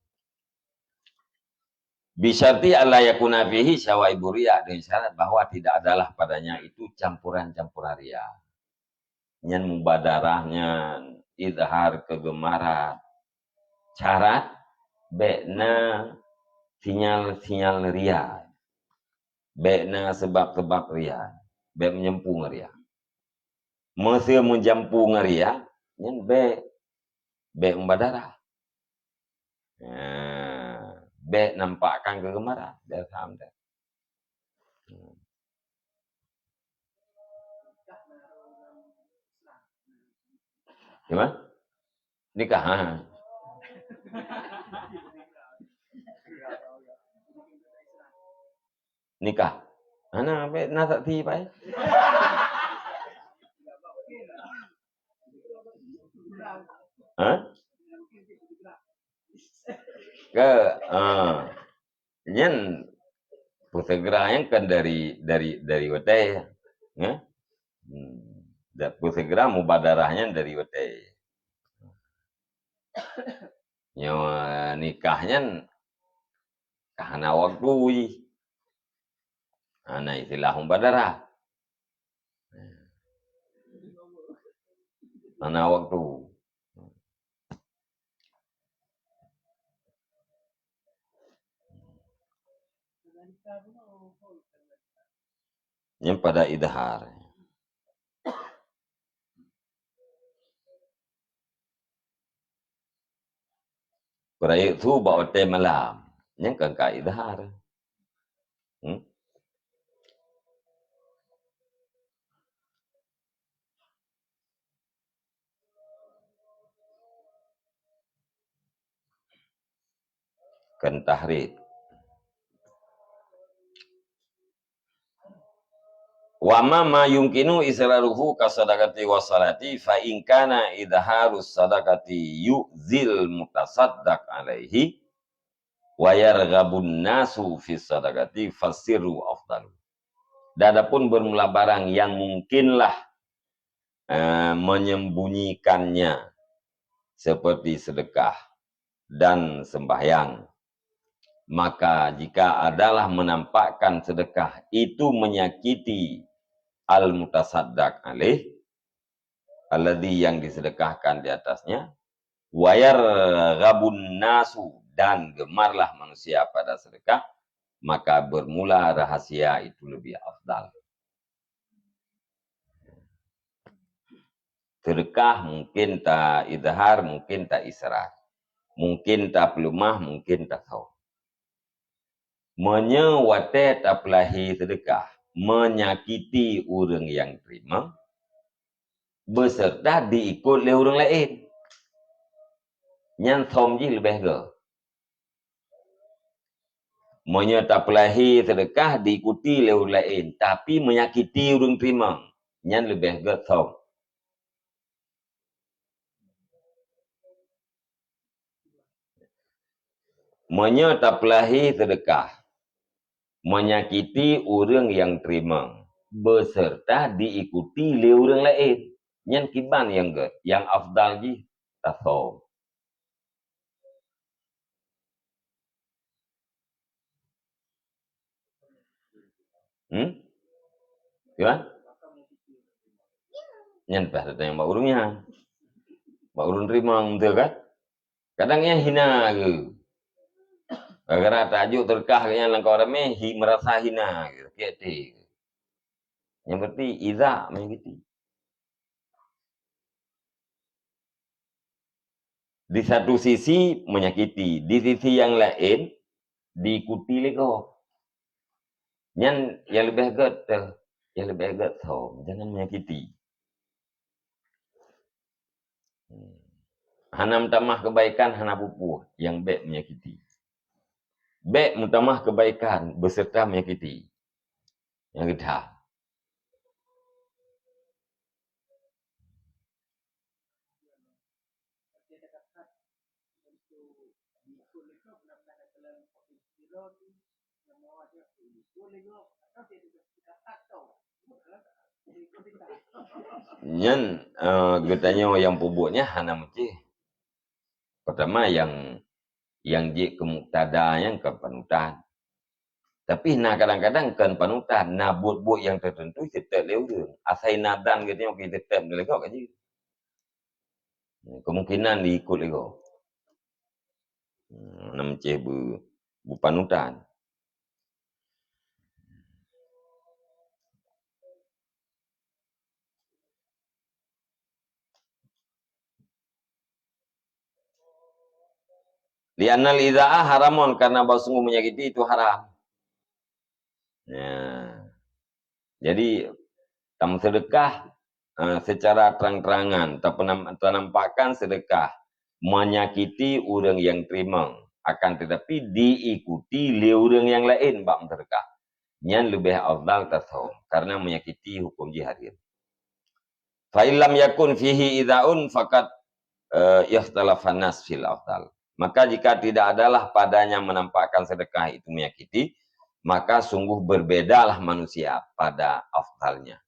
Bisyarti alla yakuna fihi syawaibu riya, dengan syarat bahwa tidak adalah padanya itu campuran-campuran riya. Nyan mubadarah, nyan izhar kegemaran. Syarat, bék na sinyal-sinyal riya. Bék na sebab-sebab riya. Bék meujampu ngon riya. Meuseu meujampu ngon riya, nyan bék, bék mubadarah. Nah, bék nampakkan kegemaran, bék paham dah. Hmm. Gimana? Nikah, ha. Nikah. Hana, bék na saksi, Pak, eh? Ha? Ke, ha. Nyan, peusegera nyan kan dari, dari, dari watée, ya. Hmm. Dan peusegera mubadarah nyan dari watée. Nyoe nikah nyan ka hana waktu jih. Hana istilah mubadarah. Hana waktu. Nyan pada idhar. Peurayeuk su bak watée malam, nyan kon ka idhar. Hmm? Kon tahrid. Wa amma ma yumkinu israruhu ka sadaqati wa salati, fa in kana idharus sadaqati yu'zil mutasaddaq alaihi wa yarghabun nasu fi sadaqati fasirru afdalu. Dan adapun bermula barang yang mungkinlah, eh, menyembunyikannya seperti sedekah dan sembahyang, maka jika adalah menampakkan sedekah itu menyakiti al-mutasaddaq alaih, alladzi yang disedekahkan di atasnya, wa yarghabun nasu, dan gemarlah manusia pada sedekah, maka bermula rahasia itu lebih afdal. Sedekah mungkin ta izhar, mungkin ta israr. Mungkin ta peuleumah, mungkin ta thom. Meunyoe watée ta peulahi sedekah menyakiti ureuëng nyang teurimong, beserta diikot lé ureuëng laén, nyan thom jih leubeh gét. Meunyoe ta peulahi sedekah diikuti lé ureuëng laén, tapi menyakiti ureuëng teurimong, nyan leubeh gét thom. Meunyoe ta peulahi sedekah menyakiti ureuëng nyang teurimong, beserta diikuti lé ureuëng laén, nyan kiban nyang gét, nyang afdal jih ta thom. Hmm? Kiban? Nyan pah tatanyong bak ureuëng nyan. Bak ureuëng teurimong, beutôi kan? Kadang nyan hina geuh. Gara-gara tajok teureukah geuh nyan lam kawan ramé, hi, meurasa hina geuh, sakét até geuh. Nyang berarti iza menyakiti. Di satu sisi menyakiti, di sisi nyang laén diikuti lé gob. Nyan nyang leubeh gét teuh, nyang leubeh gét thom, jangan menyakiti. Hmm. Hana meutamah keubaikan, hana peupuih nyang bék meunyakiti. Bék meutamah keubaikan beuseureuta meunyakiti. Nyang keudua. Nyan, eh, geutanyoe nyang peubuet nyan hana meucéh. Peurtama, nyang, nyang jeuet keu muktada nyan kon panutan. Tapi na kadang-kadang kon panutan, na buet-buet nyang teuteuntu jiteupeue lé ureueng. Asai na dan geutanyoe ka jiteupeue lé gob ka jeuet. Kemungkinan diikut lé gob. Hmm, na meucéh beu-, beupanutan. Li'annal idha'ah haramun, karena bahwa sungguh menyakiti itu haram. Ya. Jadi, tameuseudekah, eh, secara terang-terangan, tapeunam-, tanampakkan seudekah menyakiti ureueng nyang teurimong, akan tetapi diikuti lé ureueng nyang laén bak meuseudekah. Nyan leubeh afdal tasawum, karena menyakiti hukum jih hareuem. Fa in lam yakun fihi idha'un faqad, eh, ikhtalafan nas fil afdal. Maka jika tidak adalah padanya menampakkan sedekah itu menyakiti, maka sungguh berbedalah manusia pada afdalnya.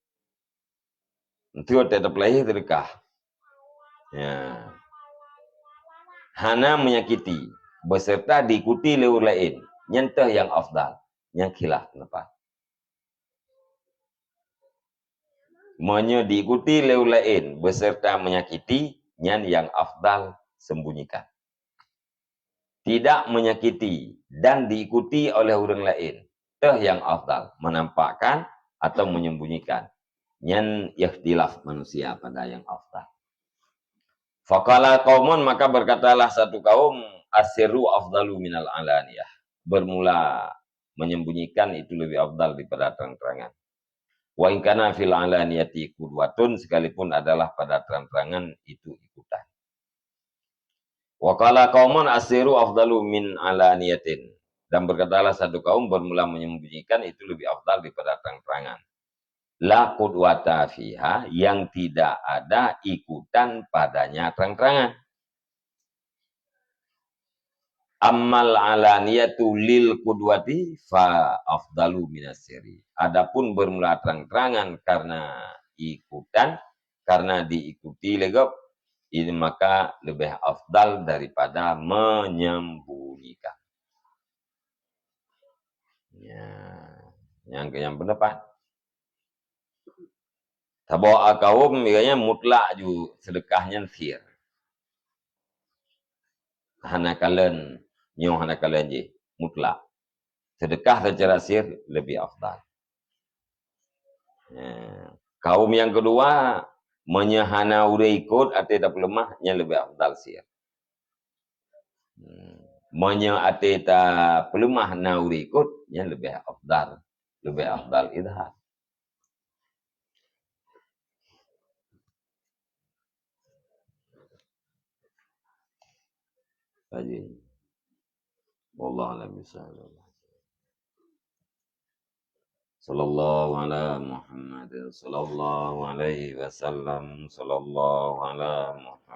Enteuk teutap lahé sedekah. Ya. Hana menyakiti, beserta diikuti lé ureueng laén. Nyan teuh nyang afdal, nyang khilaf pendapat. Meunyoe diikuti lé ureueng laén beserta menyakiti, nyan nyang afdal sembunyikan. Tidak menyakiti dan diikuti oleh ureueng laén, teuh nyang afdal, menampakkan atau menyembunyikan. Nyan ikhtilaf manusia pada nyang afdal. Faqala qaumun, maka berkatalah satu kaum, "As-sirru afdalu minal alaniyah." Bermula menyembunyikan itu lebih afdal daripada terang-terangan. "Wa in kana fil alaniyati qudwatun," sekalipun adalah pada terang-terangan itu ikutan. "Wa qala qaumun, as-sirru afdalu min alaniyatin." Dan berkatalah satu kaum, bermula menyembunyikan itu lebih afdal daripada terang-terangan. "La qudwata fiha," yang tidak ada ikutan padanya terang-terangan. "Ammal alaniyatu lil qudwati fa afdalu minas sirri." Adapun bermula terang-terangan karena ikutan, karena diikuti lé gob, ini maka lebih afdal daripada menyembunyikan. Ya, nyang keu nyang pendapat. Saboh kaum, ianya mutlak ju sedekah nyan sir. Hana kalon, nyoe hana kalon jih, mutlak. Sedekah secara sir lebih afdal. Ya. Kaum nyang keudua, meunyoe hana ureueng ikot, até tapeuleumah, nyan lebih afdal sir. Hmm. Meunyoe até tapeuleumah na ureueng ikot, nyan leubeh afdal, leubeh afdal idhar. Haji. Wallahu a'lam bishawab. Sallallahu ala Muhammad, sallallahu alaihi wasallam, sallallahu ala Muhammad.